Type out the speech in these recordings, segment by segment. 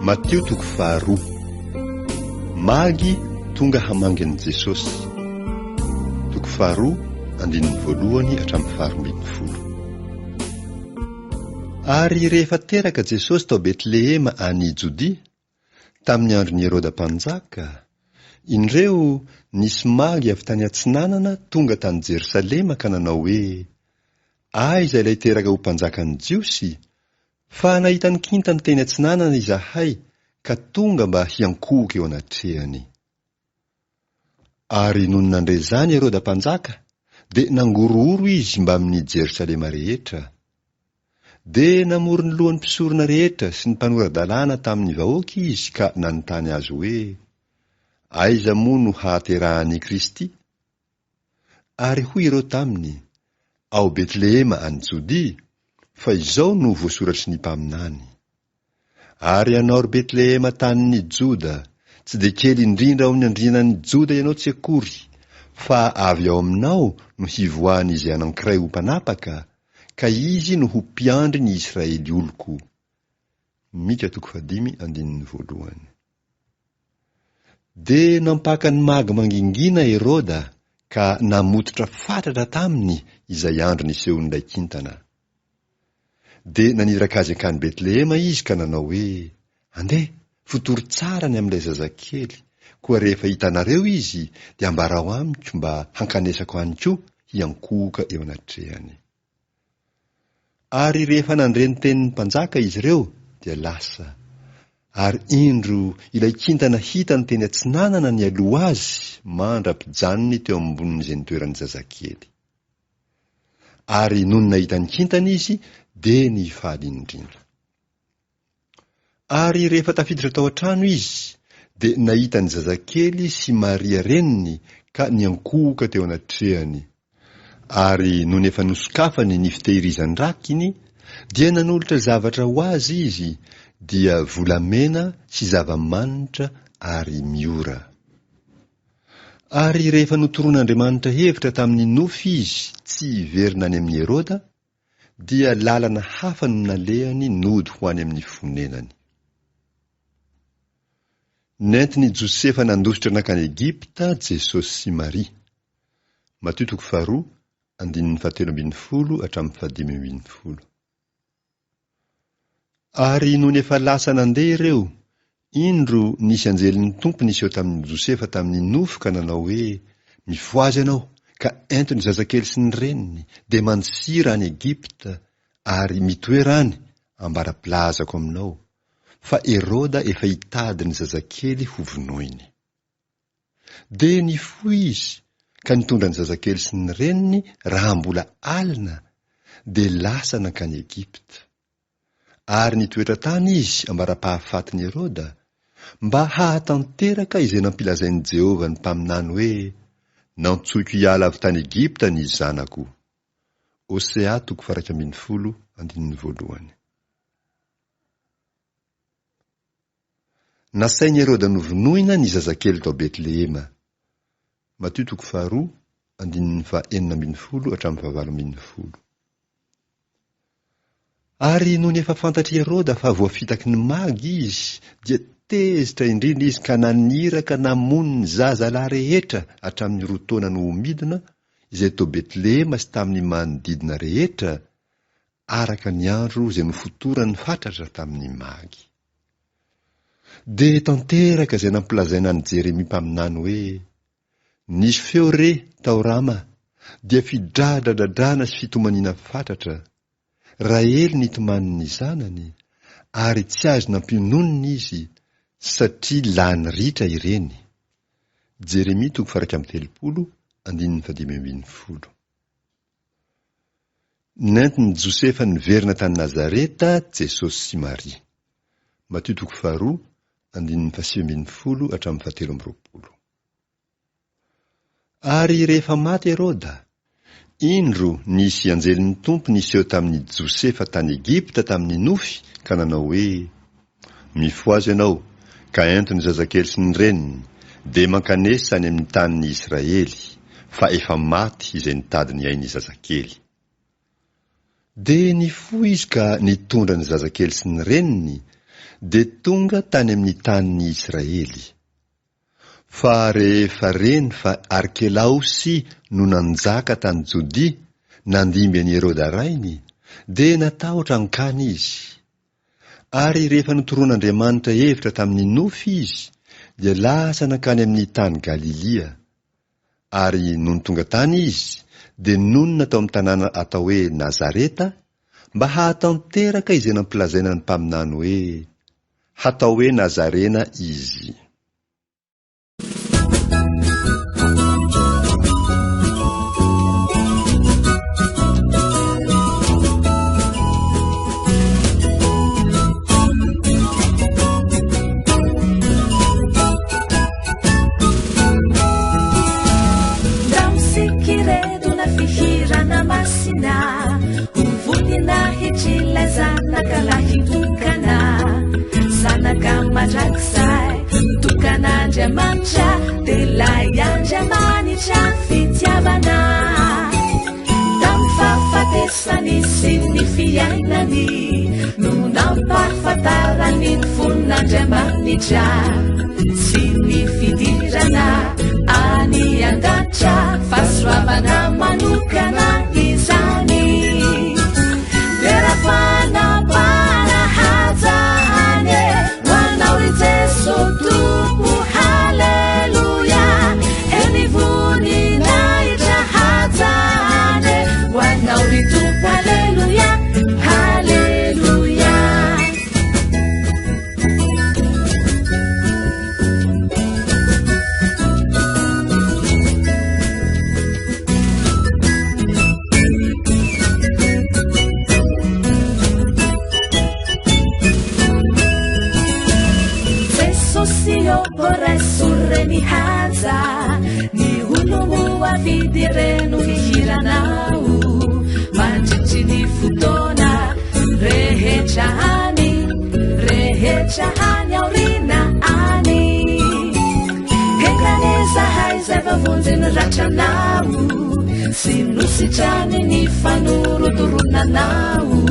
Matio toko faharoa. Magy tonga hamangy an'i Jesosy. Toko faharoa, andininy voalohany hatramin'ny faharoambinifolo. Ary rehefa teraka Jesosy tao Betlehema any Jodia, tamin'ny andron'i Heroda mpanjaka, indreo nisy magy avy tany atsinanana tonga tany Jerosalema ka nanao hoe, Aiza ilay teraka ho mpanjakan'ny Jiosy? Fa nahita ny kintany teny atsinanana izahay ka tonga mba hiankohoka eo anatrehany. Ary nony nandre izany Heroda mpanjaka, dia nangorohoro izy mbamin'i Jerosalema rehetra. Dia namory ny lohan'ny mpisorona rehetra sy ny mpanora-dalàna tamin'ny vahoaka izy ka nanontany azy hoe, Aiza moa no hahaterahan'i Kristy? Ary hoy ireo taminy, Ao Betlehema any Jodia, fa izao no voasoratry ny mpaminany. Ary ianao ry Betlehema tanin'i Joda, tsy dia kely indrindra ao amin'ny andrianan'i Joda ianao tsy akory, fa avy ao aminao no hivoahan'izay anankiray ho mpanapaka, ka izy no ho mpiandry ny Israely oloko. Mika toko fahadimy andininy voalohany. Dia nampaka ny magy mangingina Heroda ka namototra fatratra taminy izay andro nisehoan'ilay kintana. Dia naniraka azy hankany Betlehema izy ka nanao hoe, Andeha, fotory tsara ny amin'ilay zazakely, koa rehefa hitanareo izy dia ambarao amiko mba hankanesako any koa hiankohoka eo anatrehany. Ary rehefa nandre ny tenin'ny mpanjaka izy ireo, dia lasa. Ary indro ilay kintana hitany teny atsinanana nialoha azy mandra-pijanony teo ambonin'izay nitoeran'ny zazakely. Ary nony nahita ny kintana izy, dia nifaly indrindra. Ary rehefa tafiditra tao an-trano izy, dia nahita ny zazakely sy Maria reniny ka niankohoka teo anatrehany. Ary nony efa nosokafany ny fitehirizan-drakiny, dia nanolotra zavatra ho azy izy, dia volamena sy zava-manitra ary miora. Ary rehefa notoroan'Andriamanitra hevitra tamin'ny nofy izy tsy hiverina any amin'i Heroda, dia lalana hafa no nalehany nody ho any amin'ny fonenany. Nentin'i Josefa nandositra nankany Egypta Jesosy sy Maria. Matio toko faharoa, andininy fahatelo ambin'ny folo hatramin'ny fahadimy ambin'ny folo. Ary nony efa lasa nandeha ireo, indro nisy anjelin'ny Tompo niseho tamin'i Josefa tamin'ny nofy ka nanao hoe, Mifohaza ianao, ka ento ny zazakely sy ny reniny, dia mandosira any Egypta, ary mitoera any, ambara-pilazako aminao, fa Heroda efa hitady ny zazakely hovonoiny. Dia nifoha izy ka nitondra ny zazakely sy ny reniny raha mbola alina, dia lasa nankany Egypta. Ary nitoetra tany izy ambara-pahafatin'i Heroda, mba hahatanteraka izay nampilazain'i Jehovah ny mpaminany hoe, Nantsoiko hiala avy tany Egypta ny zanako. Hosea toko faha-11, andininy voalohany. Nasain'i Heroda novonoina ny zazakely tao Betlehema. Matio toko faharoa, andininy faha-16 hatramin'ny faha-18. Ary nony efa fantatr'i Heroda fa voafitaky ny magy izy, dia tezitra indrindra izy ka naniraka namono ny zazalahy rehetra hatramin'ny roa taona no ho midina, izay tao Betlehema sy tamin'ny manodidina rehetra, araka ny andro izay nofotorany fatratra tamin'ny magy. Dia tanteraka izay nampilazaina an'i Jeremia mpaminany hoe, Nisy feo re tao Rama, dia fidradradradrana sy fitomaniana fatratra. Rahely nitomany ny zanany, ary tsy azo nampiononina izy, satria lany ritra ireny. Jeremia toko faha-31, andininy fahadimy ambin'ny folo. Nentin'i Josefa niverina tany Nazareta Jesosy sy Maria. Matio toko faharoa, andininy fahasivy ambin'ny folo hatramin'ny fahatelo amby roapolo. Ary rehefa maty Heroda, indro nisy anjelin'ny Tompo niseho tamin'i Josefa tany Egypta tamin'ny nofy ka nanao hoe, Mifohaza ianao, ka ento ny zazakely sy ny reniny, dia mankanesa any amin'ny tanin'ny Israely, fa efa maty izay nitady ny ain'ny zazakely. Dia nifoha izy ka nitondra ny zazakely sy ny reniny, dia tonga tany amin'ny tanin'ny Israely. Fa rehefa reny fa Arkelaosy no nanjaka tany Jodia nandimby an'i Heroda rainy, dia natahotra hankany izy. Ary rehefa notoroan'Andriamanitra hevitra tamin'ny nofy izy, dia lasa nankany amin'ny tany Galilia. Ary nony tonga tany izy, dia nonina tao amin'ny tanàna atao hoe Nazareta, mba hahatanteraka izay nampilazaina ny mpaminany hoe, Hatao hoe Nazarena izy. Andriamanitra dia ilay Andriamanitra fitiavana tamin'ny fahafatesany sy ny fiainany no nampahafantarany ny fon'Andriamanitra sy ny fidirana any an-danitra fahasoavana manokana izany dera fanapahana hajany ho anao ry Jeso Tompo haleloia eny voninahitra hajany ho anao ry Tompo haleloia haleloia Jesosy ô raiso re ny haja ny olom avidy reno hihiranao mandritry ny fotoana rehetra any rehetra any aoriana any Enga zahay izay voavonjy ny ratranao sy nositrany ny fanorotoroana anao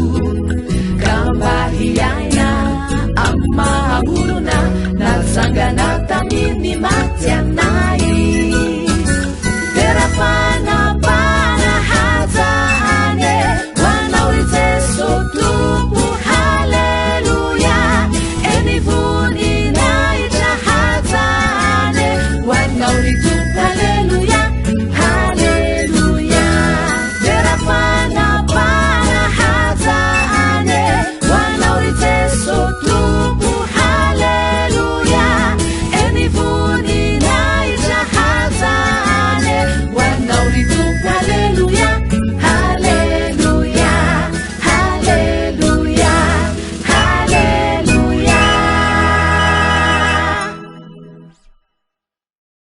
ka mba hiaina.